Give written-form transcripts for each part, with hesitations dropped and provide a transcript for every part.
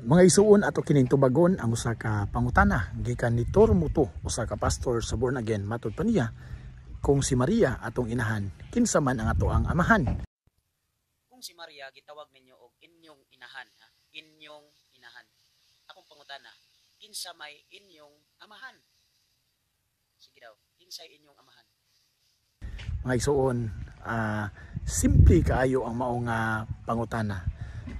Mga igsuon, ato kining tubagon ang usa ka pangutana gikan ni Tormuto, usa ka pastor sa born again. Matud pa niya, kung si Maria atong inahan, kinsa man ang ato ang amahan? Kung si Maria gitawag ninyo og inyong inahan, ha? Inyong inahan. Akong pangutana, kinsa may inyong amahan? Sige daw, kinsay inyong amahan? Mga igsuon, simple kaayo ang maong pangutana.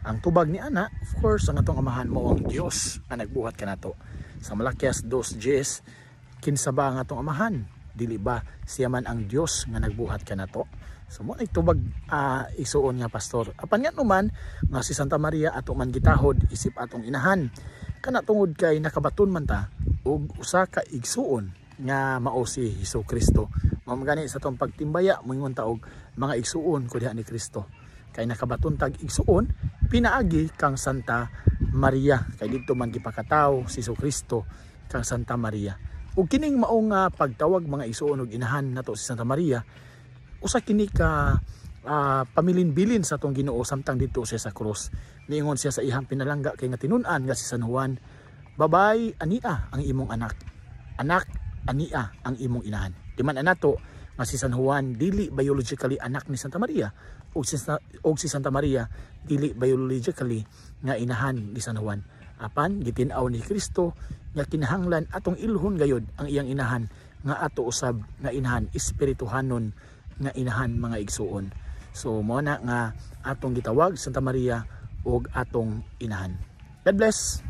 Ang tubag ni ana, of course, ang atong amahan mao ang Dios nga nagbuhat kanato. Sa Malakias 2:10, kinsa ba ang atong amahan? Dili ba siya man ang Dios nga nagbuhat kanato? So mo ay tubag, igsuon nga pastor. Apan nga naman nga si Santa Maria ato man gitahod isip atong inahan. Kana tungod kay nakabaton man ta og usa ka igsuon nga mao si Hesus Kristo. Mao man gani sa atong pagtimbaya moingon ta og mga igsuon ko diha ni Kristo. Kay nakabaton tag igsuon pinaagi kang Santa Maria, kay didto man gipakatawo si Hesus Kristo kang Santa Maria. Ug kining maong pagtawag, mga igsuon, og inahan nato si Santa Maria, usa kini ka pamilin-bilin sa atong Ginoo samtang didto siya sa krus. Niingon siya sa iyang pinalangga kay nga tinun-an nga si San Juan, "Babay, ania ang imong anak. Anak, ania ang imong inahan." Di man anato nga si San Juan dili biologically anak ni Santa Maria ug si Santa Maria dili biologically nga inahan ni San Juan. Apan gitin-aw ni Kristo nga kinahanglan atong ilhon gayod ang iyang inahan nga ato usab nga inahan, espirituhanon nga inahan, mga igsuon. So mo na nga atong gitawag Santa Maria og atong inahan. God bless.